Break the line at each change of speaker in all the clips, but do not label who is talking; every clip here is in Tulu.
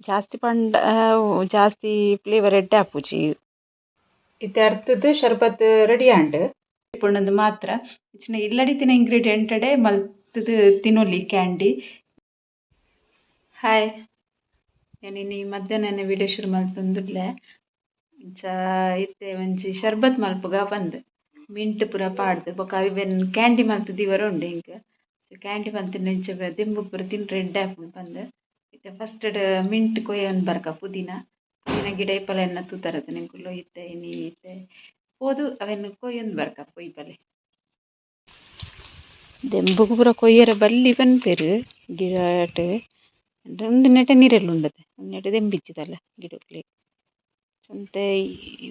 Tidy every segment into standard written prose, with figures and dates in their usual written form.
ಜಾಸ್ತಿ ಪಂಡ ಜಾಸ್ತಿ ಫ್ಲೇವರ್ ಎಡ್ಡೆ ಆಪುಜಿ. ಇತ್ತೆ ಅರ್ತದ್ ಶರ್ಬತ್ ರೆಡಿ ಆಂಡ್. ಪುಂಡಂದು ಮಾತ್ರ ಇಚ್ಚಿನ ಇಲ್ಲಡಿತ್ತಿನ ಇಂಗ್ರೀಡಿಯೆಂಟ್ ಡೇ ಮಲ್ತುದು ತಿನೊಲಿ ಕ್ಯಾಂಡಿ. ಹಾಯ್, ಯಾನ್ ಇನಿ ಮಧ್ಯಾಹ್ನನೆ ವಿಡಿಯೋ ಶುರು ಮಲ್ತೊಂದುಲ್ಲೆ. ಇಂಚ ಇತ್ತೆ ಒಂಜಿ ಶರ್ಬತ್ ಮಲ್ಪುಗ ಪಂದ್ ಮಿಂಟ್ ಪೂರ ಪಾಡ್ದು ಬೊಕ ಅವೆನ್ ಕ್ಯಾಂಡಿ ಮಲ್ತ್ ದೀವರೆ ಉಂಡು ಎಂಕ್. ಕ್ಯಾಂಡಿ ಮಲ್ತಿನ ಇಂಚ ದಿಂಬುಗ್ ಪೂರ ತಿನ್ರೆ ಎಡ್ಡೆ ಆಪುಂಡು ಪಂದ್. ಇತ್ತೆ ಫಸ್ಟ್ ಮಿಂಟ್ ಕೊಯ್ಯೊಂದು ಬರ್ಕ ಪುದೀನ ಪುದೀನ ಗಿಡ ಇಪ್ಪಲ ಎನ್ನ ತೂತರತ ನಿಕುಲು ಇತ್ತೆ ಇನಿ ಇತ್ತೆ ಪೋದು ಅವೆನ್ ಕೊಯ್ಯೊಂದು ಬರ್ಕ ಪೊಯ್ಪಲೆ. ದೆಂಬುಗು ಪೂರ ಕೊಯ್ಯರೆ ಬಲ್ಲಿ ಪನ್ಪೆರ್ ಗಿಡಟ್. ಉಂದು ನೆಟೆ ನಿರೆಲ್ ಉಂಡತೆ ನೆಟೆ ದೆಂಬಿಜ್ಜಿದಲ್ಲ ಗಿಡಕ್ಲೆಗ್ ಒಂತೆ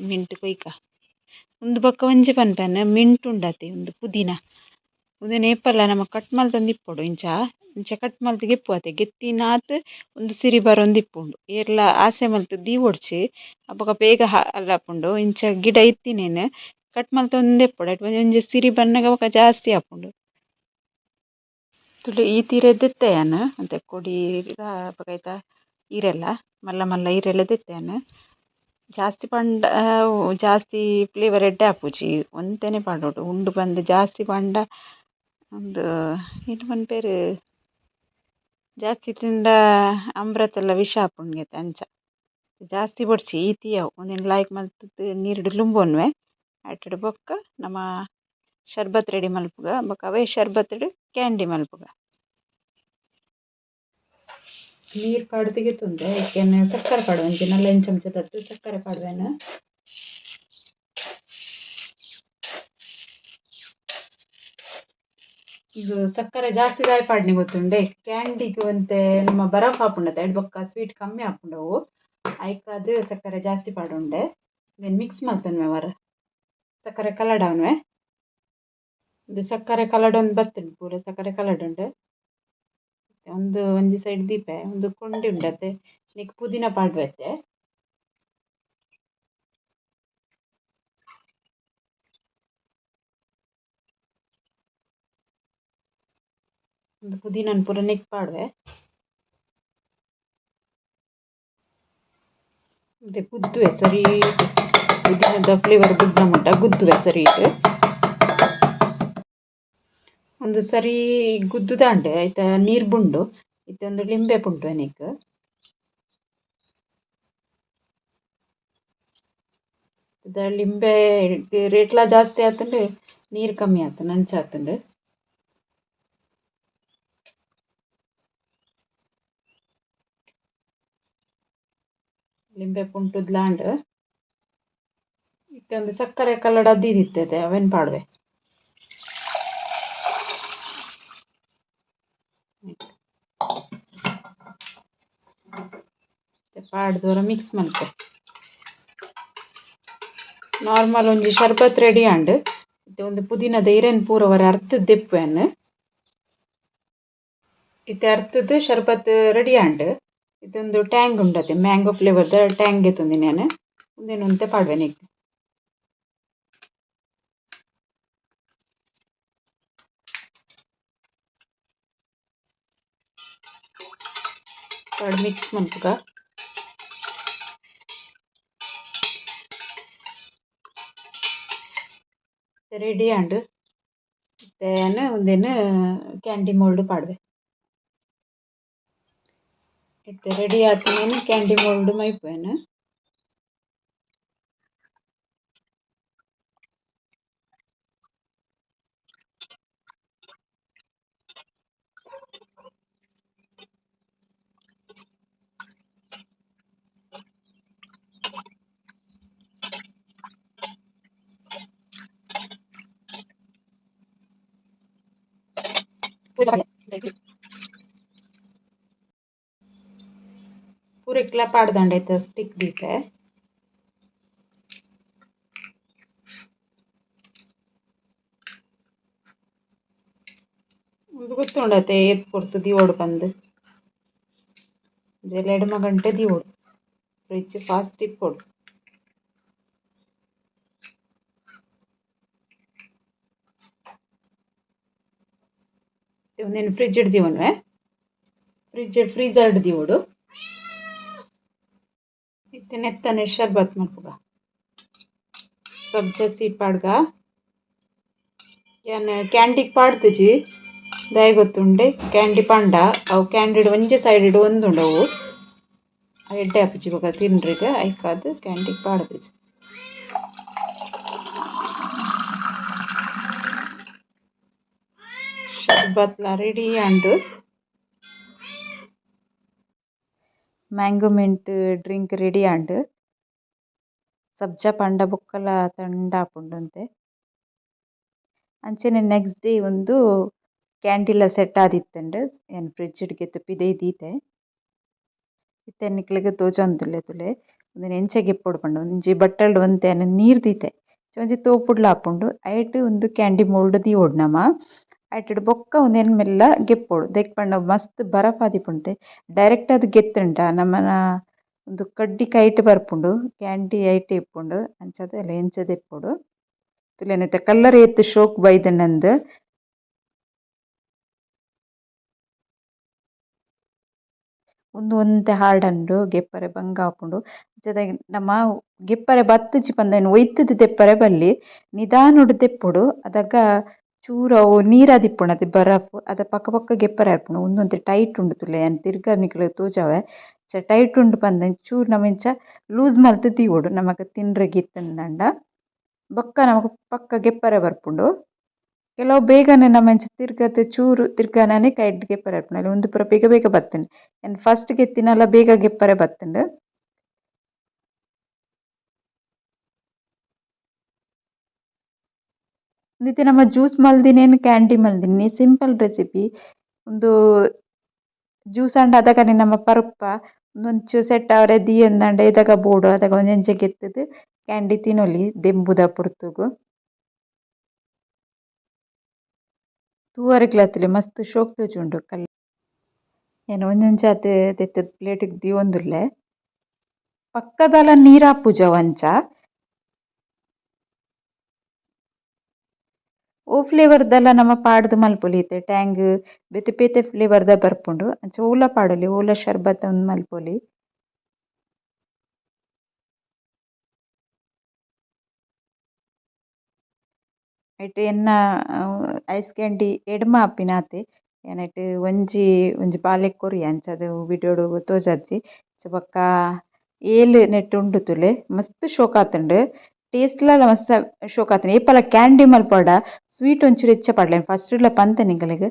ಮಿಂಟ್ ಕೊಯ್ಕ. ಉಂದು ಬೊಕ್ಕ ಒಂಜಿ ಪನ್ಪೆನ್ ಮಿಂಟ್ ಉಂಡತೆ ಉಂದು ಪುದೀನ ಉಂದೆನ್ ಏಪಲ ನಮ ಕಟ್ ಮಲ್ತೊಂದು ಇಪ್ಪೊಡು ಇಂಚ ಇಂಚ ಕಟ್ ಮಲ್ತ್ ಗೆಪ್ಪುವತೆ ಗೆತ್ತಿನಾತ್ ಉಂದು ಸಿರಿ ಬರೊಂದು ಇಪ್ಪುಂಡು. ಏರ್ಲ ಆಸೆ ಮಲ್ತ್ ದೀವೊಡ್ಚಿ ಅಪಗ ಬೇಗ ಅಲ್ಲಾಪುಂಡು. ಇಂಚ ಗಿಡ ಇತ್ತಿನೇನ್ ಕಟ್ ಮಲ್ತೊಂದೇ ಇಪ್ಪೊಡು ಐಟ್ ಒಂಜೊಂಜಿ ಸಿರಿ ಬನ್ನಗ ಬೊಕ ಜಾಸ್ತಿ ಆಪುಂಡು. ತುಳು ಈ ತೀರೆ ದೆತ್ತೆ ಯಾನ್ ಒಂತೆ ಕೊಡಿ ಬೊಕ ಐತ ಇರೆಲ ಮಲ್ಲ ಮಲ್ಲ ಇರೆಲ ದೆತ್ತೆ ಯಾನ್. ಜಾಸ್ತಿ ಪಂಡ ಜಾಸ್ತಿ ಫ್ಲೇವರ್ ಎಡ್ಡೆ ಆಪುಜಿ ಒಂತೆನೆ ಪಾಡೊಡು ಉಂಡು ಪಂದ್ ಜಾಸ್ತಿ ಪಂಡ ಉಂದು ಏತ್ ಪನ್ಪೆರ್ ಜಾಸ್ತಿ ತಿಂಡ ಅಮ್ರತೆಲ್ಲ ವಿಷ ಆಪುಂಡುಗೆತೆ ಅಂಚ ಜಾಸ್ತಿ ಬೊಡ್ಚಿ ಈತ್ ಯಾವು ಉಂದೆನ್ ಲಾಯ್ಕ್ ಮಲ್ತುದು ನೀರ್ಡ್ ಲುಂಬೊನ್ವೆ ಐಟೆಡ್ ಬೊಕ್ಕ ನಮ ಶರ್ಬತ್ ರೆಡಿ ಮಲ್ಪುಗ ಬೊಕ ಅವೇ ಶರ್ಬತ್ಡ್ ಕ್ಯಾಂಡಿ ಮಲ್ಪುಗ. ನೀರು ಪಾಡ್ದು ಗೆತ್ತೊಂದೆ ಐಕ್ ಯಾನ್ ಸಕ್ಕರೆ ಪಾಡುವೆ ಒಂಜಿ ನಾಲೈನ್ ಚಮಚದತ್ ಸಕ್ಕರೆ ಪಾಡುವೆನ್. ಉಂದು ಸಕ್ಕರೆ ಜಾಸ್ತಿ ದಾಯೆ ಪಾಡ್ನೆ ಗೊತ್ತುಂಡೆ ಕ್ಯಾಂಡಿಗ್ ಒಂತೆ ನಮ್ಮ ಬರಫ್ ಆಪುಂಡತೆ ಐಡ್ ಬೊಕ್ಕ ಸ್ವೀಟ್ ಕಮ್ಮಿ ಆಪುಂಡು ಅವು ಐಕಾದ್ ಸಕ್ಕರೆ ಜಾಸ್ತಿ ಪಾಡೊಂಡೆ. ಉಂದೆನ್ ಮಿಕ್ಸ್ ಮಲ್ತೊನ್ವೆ ಒರ ಸಕ್ಕರೆ ಕಲಡಾವೊನ್ವೆ. ಉಂದು ಸಕ್ಕರೆ ಕಲಡೊಂದು ಬತ್ತುಂಡು ಪೂರ ಸಕ್ಕರೆ ಕಲಡುಂಡು. ಉಂದು ಒಂಜಿ ಸೈಡ್ ದೀಪೆ ಉಂದು ಕೊಂಡಿ ಉಂಡತೆ ನೆಕ್ ಪುದೀನ ಪಾಡ್ವೆ ಇತ್ತೆ. ಉಂದು ಪುದೀನನ್ ಪೂರ ನೆಕ್ ಪಾಡ್ವೆ. ಉಂದೆ ಗುದ್ದುವೆ ಸರಿ ಪುದೀನದ ಫ್ಲೇವರ್ ಬುಡ್ನ ಮುಟ್ಟ ಗುದ್ದುವೆ ಸರಿ ಇಟ್. ಉಂದು ಸರಿ ಗುದ್ದುದಾಂಡ್ ಐತ ನೀರ್ ಬುಂಡು ಇತ್ತೆ ಉಂದು ಲಿಂಬೆ ಪುಂಟು ನೆಕ್. ಲಿಂಬೆ ರೇಟ್ಲ ಜಾಸ್ತಿ ಆತುಂಡು ನೀರ್ ಕಮ್ಮಿ ಆತುಂಡು ಅಂಚ ಆತುಂಡು. ಲಿಂಬೆ ಪುಂಟುದ್ಲಾಂಡ್ ಇತ್ತೆ ಒಂದು ಸಕ್ಕರೆ ಕಲಡ ದೀದಿತ್ತೆ ಅವೆನ್ ಪಾಡುವೆ. ಪಾಡ್ದ್ ಒರ ಮಿಕ್ಸ್ ಮಲ್ಪೆ. ನಾರ್ಮಲ್ ಒಂಜಿ ಶರ್ಬತ್ ರೆಡಿ ಆಂಡ್. ಇತ್ತೆ ಒಂದು ಪುದೀನದ ಇರೆನ್ ಪೂರ ಒರ ಅರ್ತ್ ದೆಪ್ಪುವೆನ್. ಇತ್ತೆ ಅರ್ತದ್ ಶರ್ಬತ್ ರೆಡಿ ಆಂಡ್. ಇತ್ತೆ ಉಂದು ಟ್ಯಾಂಗ್ ಉಂಡತೆ ಮ್ಯಾಂಗೋ ಫ್ಲೇವರ್ದ ಟ್ಯಾಂಗ್ ಗೆತೊಂದಿನಿ ಯಾನ್. ಉಂದೆನ್ ಒಂತೆ ಪಾಡುವೆ ನೆಕ್. ಪಾಡ್ ಮಿಕ್ಸ್ ಮನ್ಪುಗ. ರೆಡಿ ಆಂಡ್. ಇತ್ತೆ ಯಾನ್ ಉಂದೆನ್ ಕ್ಯಾಂಡಿ ಮೋಲ್ಡ್ ಪಾಡುವೆ. ಇತ್ತೆ ರೆಡಿ ಆತಿನೆನ್ ಕ್ಯಾಂಡಿ ಮೋಲ್ಡ್ ಮೈಪುವೆನ್. ಪೂರೆಕ್ಲ ಪಾಡ್ದಾಂಡ ಐತ ಸ್ಟಿಕ್ ದೀಪೆ. ಉಂದು ಗೊತ್ತುಂಡತೆ ಏತ್ ಪೊರ್ತು ದೀವೊಡು ಪಂದ್. ಒಂಜಿ ಎಡ್ಮ ಗಂಟೆ ದೀವೊಡು ಫ್ರಿಡ್ಜ್ ಫಾಸ್ಟ್ ಇಪ್ಪೊಡು. ಉಂದೆನ್ ಫ್ರಿಡ್ಜ್ ಡ್ ದೀವೊನ್ವೆ ಫ್ರಿಡ್ಜ್ ಫ್ರೀಜರ್ ಡ್ ದೀವೊಡು. ಇತ್ತೆ ನೆತ್ತನೆ ಶರ್ಬತ್ ಮಲ್ಪುಗ. ಸಬ್ಜಾ ಸೀಡ್ ಪಾಡ್ಗ. ಯಾನ್ ಕ್ಯಾಂಡಿಗ್ ಪಾಡ್ದಿಜಿ, ದಾಯೆ ಗೊತ್ತುಂಡೆ? ಕ್ಯಾಂಡಿ ಪಂಡ ಅವು ಕ್ಯಾಂಡಿಡ್ ಒಂಜಿ ಸೈಡ್ ಒಂದುಂಡು, ಅವು ಎಡ್ಡೆ ಆಪುಜಿ ಬೊಕ ತಿನ್ರೆಗ್. ಐಕಾದ್ ಕ್ಯಾಂಡಿಗ್ ಪಾಡ್ದಿಜಿ. ಶರ್ಬತ್ಲ ready and. Mango mint drink ready and. ಸಬ್ಜಾ ಪಂಡ ಬೊಕ್ಕಲ ತಂಡ ಆಪುಂಡು ಒಂತೆ. ಅಂಚನೆ ನೆಕ್ಸ್ಟ್ ಡೇ ಉಂದು ಕ್ಯಾಂಡಿಲ ಸೆಟ್ ಆದಿತ್ತುಂಡು. ಯಾನ್ ಫ್ರಿಡ್ಜ್ ಡ್ ಗೆತ್ತ್ ಪಿದಯಿ ದೀತೆ. ಇತ್ತೆ ನಿಕ್ಲೆಗ್ ತೋಜೊಂದುಲ್ಲೆ ತೂಲೆ. ಉಂದೆನ್ ಎಂಚ ಗೆಪ್ಪೊಡು ಪಂಡ, ಒಂಜಿ ಬಟ್ಟಲ್ಡ್ ಒಂತೆ ಯಾನ್ ನೀರ್ ದೀತೆ, ಒಂಜಿ ತೋಪುಡ್ಲ ಆಪುಂಡು. ಐಟ್ ಉಂದು ಕ್ಯಾಂಡಿ ಮೋಲ್ಡ್ ದೀವೊಡು ನಮ. ಐಟೆಡ್ ಬೊಕ್ಕ ಉಂದೆನ್ ಮೆಲ್ಲ ಗೆಪ್ಪೊಡು. ದಾಯೆಗ್ ಪಂಡ ಮಸ್ತ್ ಬರಫ್ ಆದಿಪ್ಪುಂಡು. ಡೈರೆಕ್ಟ್ ಆದ್ ಗೆತ್ತುಂಡ ನಮನ ಉಂದು ಕಡ್ಡಿ ಕೈಟ್ ಬರ್ಪುಂಡು, ಕ್ಯಾಂಡಿ ಐಟೆ ಇಪ್ಪುಂಡು. ಅಂಚಾದ್ ಎಂಚ ದೆಪ್ಪೊಡು ತೂಲೆ. ನೆತ್ತ ಕಲರ್ ಏತ್ ಶೋಕ್ ಬೈದ್ಂಡ್. ಉಂದು ಒಂತೆ ಹಾರ್ಡ್ ಉಂಡು, ಗೆಪ್ಪರೆ ಬಂಗ ಆಪುಂಡು. ನಮ ಗೆಪ್ಪರೆ ಬತ್ತುಜಿ ಪಂದ್ ಐನ್ ಒಯ್ತುದು ದೆಪ್ಪರೆ ಬಲ್ಲಿ, ನಿಧಾನೊಡು ದೆಪ್ಪೊಡು. ಅದಗ ಚೂರು ಅವು ನೀರಾದಿಪ್ಪುಂಡು ಅತೆ ಬರಫ್ ಅದ ಪಕ್ಕ ಪಕ್ಕ ಗೆಪ್ಪರೆ ಆಪುಂಡು. ಉಂದು ಒಂತೆ ಟೈಟ್ ಉಂಡು ತೂಲೆ, ಯಾನ್ ತಿರ್ಗ ನಿಕಲೆಗ್ ತೋಜಾವೆ. ಅಂಚ ಟೈಟ್ ಉಂಡು ಪಂದ್ ಚೂರು ನಮ ಇಂಚ ಲೂಸ್ ಮಲ್ತ್ ದೀವೊಡು. ನಮಕ್ ತಿನ್ರೆಗ್ ಇತ್ತ್ಂಡ ಬೊಕ್ಕ ನಮಕ್ ಪಕ್ಕ ಗೆಪ್ಪರೆ ಬರ್ಪುಂಡು. ಕೆಲವು ಬೇಗನೆ ನಮ ಇಂಚ ತಿರ್ಗದ್ ಚೂರು ತಿರ್ಗನನೆ ಕೈಟ್ ಗೆಪ್ಪರೆ ಆಪುಂಡು. ಉಂದು ಪೂರ ಬೇಗ ಬೇಗ ಬತ್ತುಂಡು. ಯಾನ್ ಫಸ್ಟ್ ಗೆತ್ತಿನಲ ಬೇಗ ಗೆಪ್ಪರೆ ಬತ್ತುಂಡು. ಉಂದಿತ್ತೆ ನಮ ಜ್ಯೂಸ್ ಮಲ್ದಿನೇನ್ ಕ್ಯಾಂಡಿ ಮಲ್ದಿನಿ, ಸಿಂಪಲ್ ರೆಸಿಪಿ ಉಂದು. ಜ್ಯೂಸ್ ಆಂಡ ಅದಗನೆ ನಮ ಪರ್ಪ ಉಂದೊಂಚೂರು ಸೆಟ್ ಆವರೆ ದೀಯಂದಾಂಡ ಇದಗ ಬೋಡು, ಅದಗ ಒಂಜೊಂಜೆ ಗೆತ್ತುದು ಕ್ಯಾಂಡಿ ತಿನೊಲಿ ದೆಂಬುದ ಪೊರ್ತುಗು. ತೂವರೆಗ್ಲ ಅತ್ತುಲೆ ಮಸ್ತ್ ಶೋಕ್ ತೋಜುಂಡು ಕಲ್. ಯಾನ್ ಒಂಜೊಂಜಾತ್ ದೆತ್ತುದು ಪ್ಲೇಟ್ ಗ್ ದೀವೊಂದುಲ್ಲೆ. ಪಕ್ಕದಲ ನೀರ್ ಆಪುಜಿ ಅವು ಅಂಚ. ಒವ್ ಫ್ಲೇವರ್ ದಲ ನಮ ಪಾಡ್ದ್ ಮಲ್ಪೊಲಿ. ಇತ್ತೆ ಟ್ಯಾಂಗ್ ಬೇತೆ ಬೇತೆ ಫ್ಲೇವರ್ ದ ಬರ್ಪುಂಡು. ಅಂಚ ಒವ್ಲ ಪಾಡೊಲಿ, ಒವ್ಲ ಶರ್ಬತ್ ಮಲ್ಪೊಲಿ. ಐಟ್ ಎನ್ನ ಐಸ್ ಕ್ಯಾಂಡಿ ಎಡ್ಮ ಆಪಿನಾತೆ. ಯಾನ್ ಐಟ್ ಒಂಜಿ ಒಂಜಿ ಬಾಲೆಗ್ ಕೊರಿಯೆ, ಅಂಚಾದ್ ವಿಡಿಯೋಡು ತೋಜಾದ್ಜಿ. ಬೊಕ್ಕ ಏಲ್ ನೆಟ್ಟ್ ಉಂಡು ತೂಲೆ. ಮಸ್ತ್ ಶೋಕ್ ಆತುಂಡು, ಟೇಸ್ಟ್ ಲ ಮಸ್ತ್ ಶೋಕ್ ಆತುಂಡು. ಏಪಲ ಕ್ಯಾಂಡಿ ಮಲ್ಪೊಡ ಸ್ವೀಟ್ ಒಂಚೂರು ಎಚ್ಚ ಪಾಡ್ಲೆ, ಫಸ್ಟ್ ಡ್ಲ ಪಂತೆ ನಿಕಲೆಗ್.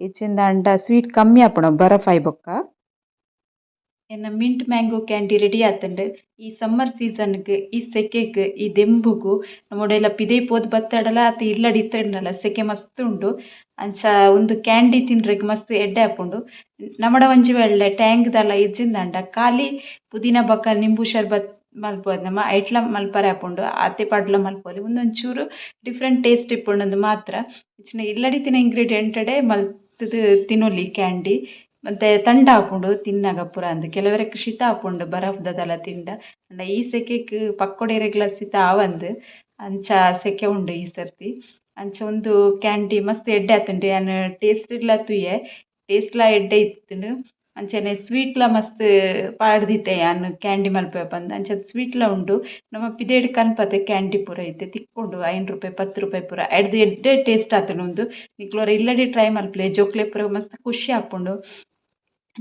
ಇಜ್ಜಿಂದಾಂಡ ಸ್ವೀಟ್ ಕಮ್ಮಿ ಆಪುಂಡು ಬರಫ್ ಆಯಿ ಬೊಕ್ಕ. ಎನ್ನ ಮಿಂಟ್ ಮ್ಯಾಂಗೋ ಕ್ಯಾಂಡಿ ರೆಡಿ ಆತುಂಡು. ಈ ಸಮ್ಮರ್ ಸೀಸನ್ ಗ್, ಈ ಸೆಕೆಗ್, ಈ ದೆಂಬುಗು ನಮೊಡೆಲ ಪಿದಯಿ ಪೋದು ಬತ್ತಡಲ ಅತ್ ಇಲ್ಲಡ್ ಇತ್ತುಂಡಲ ಸೆಕೆ ಮಸ್ತ್ ಉಂಡು. ಅಂಚ ಉಂದು ಕ್ಯಾಂಡಿ ತಿನ್ರೆಗ್ ಮಸ್ತ್ ಎಡ್ಡೆ ಆಪುಂಡು. ನಮಡ ಒಂಜಿ ವೇಳೆ ಟ್ಯಾಂಗ್ ದಾಲ ಇಜ್ಜಿಂದಾಂಡ ಖಾಲಿ ಪುದೀನ ಬೊಕ ನಿಂಬು ಶರ್ಬತ್ ಮಲ್ಪೊಡು ನಮ, ಐಟ್ಲ ಮಲ್ಪರೆ ಆಪುಂಡು. ಆತೆ ಪಾಡ್ಲ ಮಲ್ಪೊಲಿ. ಉಂದೊಂಚೂರು ಡಿಫರೆಂಟ್ ಟೇಸ್ಟ್ ಇಪ್ಪುಂಡು ಮಾತ್ರ. ಇಜ್ಜಿಂಡ ಇಲ್ಲಡ್ ಇತ್ತಿನ ಇಂಗ್ರೀಡಿಯೆಂಟ್ ಡೇ ಮಲ್ತುದು ತಿನೊಲಿ ಕ್ಯಾಂಡಿ. ಒಂತೆ ತಂಡ ಆಪುಂಡು ತಿನ್ನಗ ಪೂರ ಅಂದ್. ಕೆಲವೆರೆಗ್ ಶೀತ ಆಪುಂಡು ಬರಫ್ದ ದಾಲ ತಿಂಡ. ಆಂಡ ಈ ಸೆಕೆಕ್ ಪಕ್ಕೊಡೆರೆಗ್ಲ ಶೀತ ಆವಂದ್, ಅಂಚ ಸೆಕೆ ಉಂಡು ಈ ಸರ್ತಿ. ಅಂಚ ಉಂದು ಕ್ಯಾಂಡಿ ಮಸ್ತ್ ಎಡ್ಡೆ ಆತುಂಡು. ಯಾನ್ ಟೇಸ್ಟ್ ಡ್ಲ ತೂಯೆ, ಟೇಸ್ಟ್ ಲ ಎಡ್ಡೆ ಇತ್ತುಂಡು. ಅಂಚನೆ ಸ್ವೀಟ್ ಲ ಮಸ್ತ್ ಪಾಡ್ದಿತ್ತೆ ಯಾನ್ ಕ್ಯಾಂಡಿ ಮಲ್ಪುವೆ ಪಂದ್, ಅಂಚ ಸ್ವೀಟ್ ಲ ಉಂಡು. ನಮ ಪಿದಯಿಡ್ ಕನ್ಪತೆ ಕ್ಯಾಂಡಿ ಪೂರ ಇತ್ತೆ ತಿಕ್ಕುಂಡು, 5 ರೂಪಾಯಿ 10 ರೂಪಾಯಿ ಪೂರ. ಐಡ್ದ್ ಎಡ್ಡೆ ಟೇಸ್ಟ್ ಆತುಂಡು ಉಂದು. ನಿಕುಲು ಒರ ಇಲ್ಲಡೆ ಟ್ರೈ ಮಲ್ಪುಲೆ, ಜೋಕ್ಲೆಗ್ ಪೂರ ಮಸ್ತ್ ಖುಷಿ ಆಪುಂಡು.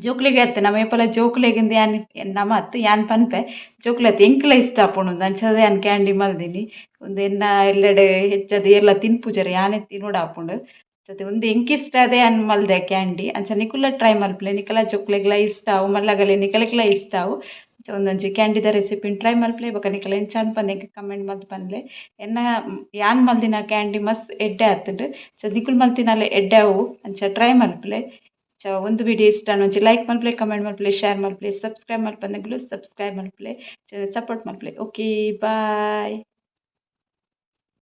ಜೋಕ್ಲೆಗ್ ಅತ್ತ್, ನಮ ಏಪಲ ಜೋಕ್ಲೆಗ್ ಇಂದ್ ಯಾನ್ ನಮ ಅತ್ತ್ ಯಾನ್ ಪನ್ಪೆ, ಜೋಕ್ಲೆ ಅತ್ತ್ ಎಂಕ್ಲ ಇಷ್ಟ ಆಪುಂಡು ಉಂದು. ಅಂಚಾದ್ ಯಾನ್ ಕ್ಯಾಂಡಿ ಮಲ್ದಿನಿ. ಉಂದು ಎನ್ನ ಇಲ್ಲಡ್ ಹೆಚ್ಚಾದ್ ಏರ್ಲ ತಿನ್ಪುಜೆರ್, ಯಾನೆ ತಿನೊಡಾಪುಂಡು. ಉಂದು ಎಂಕ್ ಇಷ್ಟ ಆದ್ ಯಾನ್ ಮಲ್ದೆ ಕ್ಯಾಂಡಿ. ಅಂಚ ನಿಕುಲ್ಲ ಟ್ರೈ ಮಲ್ಪುಲೆ, ನಿಕಲ ಜೋಕ್ಲೆಗ್ಲ ಇಷ್ಟ ಆವು, ಮಲ್ಲಗಲೆ ನಿಕಲೆಗ್ಲ ಇಷ್ಟ ಆವು. ಉಂದೊಂಜಿ ಕ್ಯಾಂಡಿದ ರೆಸಿಪಿನ್ ಟ್ರೈ ಮಲ್ಪುಲೆ, ಬೊಕ ನಿಕಲ್ ಎಂಚ ಆಂಡ್ ಪಂದ್ ಎಂಕ್ ಕಮೆಂಟ್ ಮಲ್ತ್ ಪನ್ಲೆ. ಎನ್ನ ಯಾನ್ ಮಲ್ದಿನ ಕ್ಯಾಂಡಿ ಮಸ್ತ್ ಎಡ್ಡೆ ಆತುಂಡು. ಸೊ ನಿಕುಲು ಮಲ್ತಿನಲ ಎಡ್ಡೆ ಆವು, ಅಂಚ ಟ್ರೈ ಮಲ್ಪುಲೆ. ಉಂದು ವಿಡಿಯೋ ಇಷ್ಟ ಒಂಜಿ ಲೈಕ್ ಮಲ್ಪುಲೆ, ಕಮೆಂಟ್ ಮಲ್ಪುಲೆ, ಶೇರ್ ಮಲ್ಪುಲೆ. ಸಬ್ಸ್ಕ್ರೈಬ್ ಮಲ್ಪಂದೆಗುಲು ಸಬ್ಸ್ಕ್ರೈಬ್ ಮಲ್ಪುಲೆ, ಸಪೋರ್ಟ್ ಮಲ್ಪುಲೆ. Okay, boy.